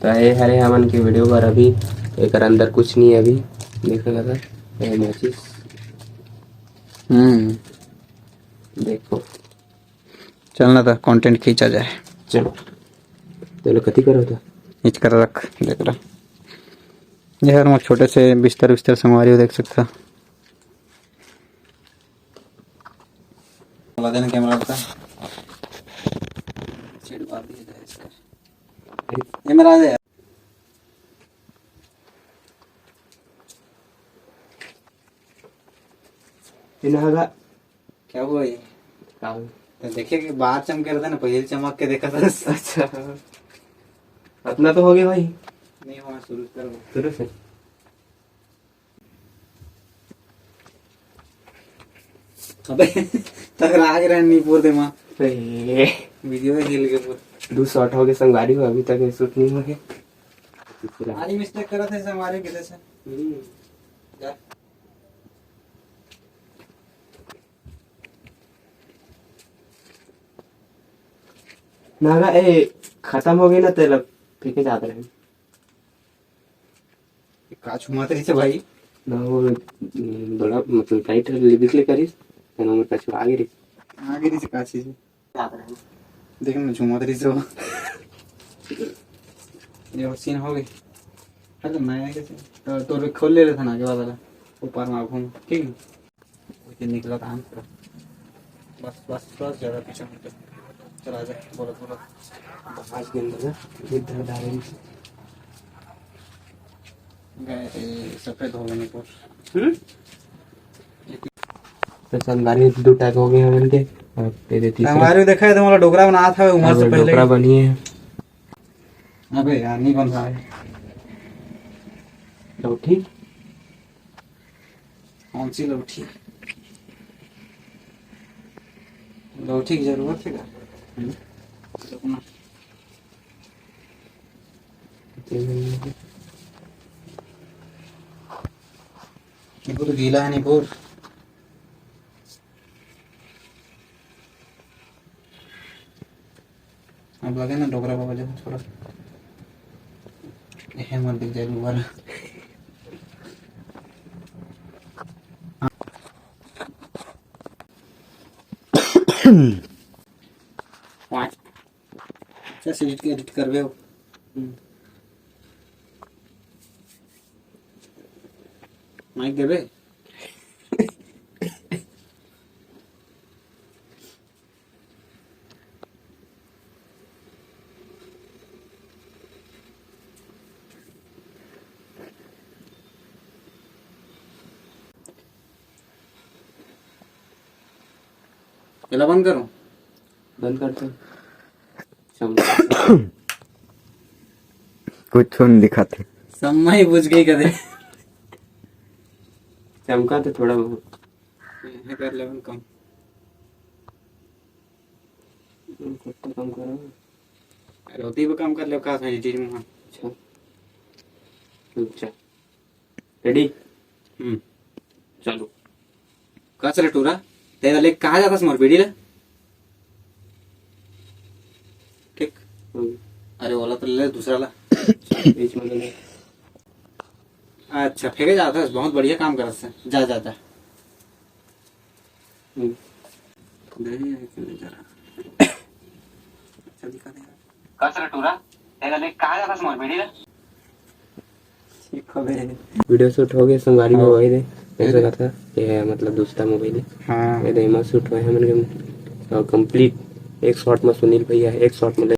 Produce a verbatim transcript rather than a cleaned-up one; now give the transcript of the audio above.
त ये हरे हमन के वीडियो बर। अभी एकर अंदर कुछ नहीं है, अभी देख सकत हव, ये माचिस। हम्म। देखो। चल ना, त content खींचा जाए। चलो। चलो, कति करो त? इच कर रख, देख ला। ये हर मोर छोटे से बिस्तर, बिस्तर संगवारी हो, देख सकत हव। चला देना कैमरा का। ये मेरा है। ये नहागा। क्या हुआ ये? का हुआ? तो देखे कि बाहर चमके रहता ना, पहले चमक के देखा था। अच्छा, अपना तो हो गया भाई। नहीं हुआ, शुरू करो। शुरू से। अबे, टकरा के रहन नहीं पूर दे माँ। ए। वीडियो में हिल के पूर। दो शॉट हो गए संगवारी हो, अभी तक ये शूट नहीं हो गए। आज मिस्टेक करा था संगवारी के से। हम्म। जा। नागा, ए, खत्म हो गई ना तेल, अब फेंके जात रहे। का छुमात रहिस भाई? ना, वो, हम्म, बड़ा, मतलब, टाइट लिबिक ले करिस, तेन ओमे कछुआ गिरिस। आ गिरिस का चीज? देख ना, छुमात रहिस वो। ये और सीन हो गई। अरे, मैं कैसे? तो, तो खोल ले रहे थे ना, आगे वाला। ऊपर में घूम, ठीक है? ओके, निकला काम। बस, बस, बस, ज्यादा पीछे मत कर। चला जा, बोलो, बोलो। आज के अंदर ना, ये दर्द आ रही है। गए, ए, सफेद हो गए पूर। हम्म? तो संगवारी दो टैग हो गए हैं मिलके। और ये दे तीसरा। संगवारी देखा है, तो मतलब डोकरा बना था, उम्र अब से पहले डोकरा ही। बनी है। अबे यार, नहीं बन रहा है। लौठी? कौन सी लौठी? लौठी की जरूरत है क्या? हम्म। रुकना। ये तो गीला है नहीं पूर। अब लगे ना डोकरा बाबा जब थोड़ा। ये मत दिख जाए दोबारा। अच्छा, एडिट, एडिट करबे हो। हम्म। माइक देबे? एला बंद करो। बंद कर दो। चमका। कुछ नहीं दिखाते। समय बुझ गई कदे। चमका तो थोड़ा बहुत। ये कर ले कम। कुछ तो कम करो। अरे, होती भी काम कर ले, का था एडिटिंग में। अच्छा। अच्छा। रेडी? हम्म। चालू। का चले टूरा? तेरा लेके कहाँ जाता मोर बीड़ी ले? ठीक। हम्म। अरे, वाला तो ले, दूसरा ला। बीच में ले। अच्छा, फेंके जाता है, बहुत बढ़िया काम करत है। जा, जा, जा। हम्म। दे, ये ले जरा। अच्छा दिखा दे यार। का चले टूरा? तेरा लेके कहाँ जाता मोर बीड़ी ले? ठीक हो गए। वीडियो शूट हो गए, संगवारी हो गए थे। ऐसा अरे। कहा था, ये है, मतलब, दूसरा मोबाइल है। हाँ। ये तो एमा शूट हुआ है, हमन के, और कंप्लीट एक शॉट में सुनील भैया, एक शॉट में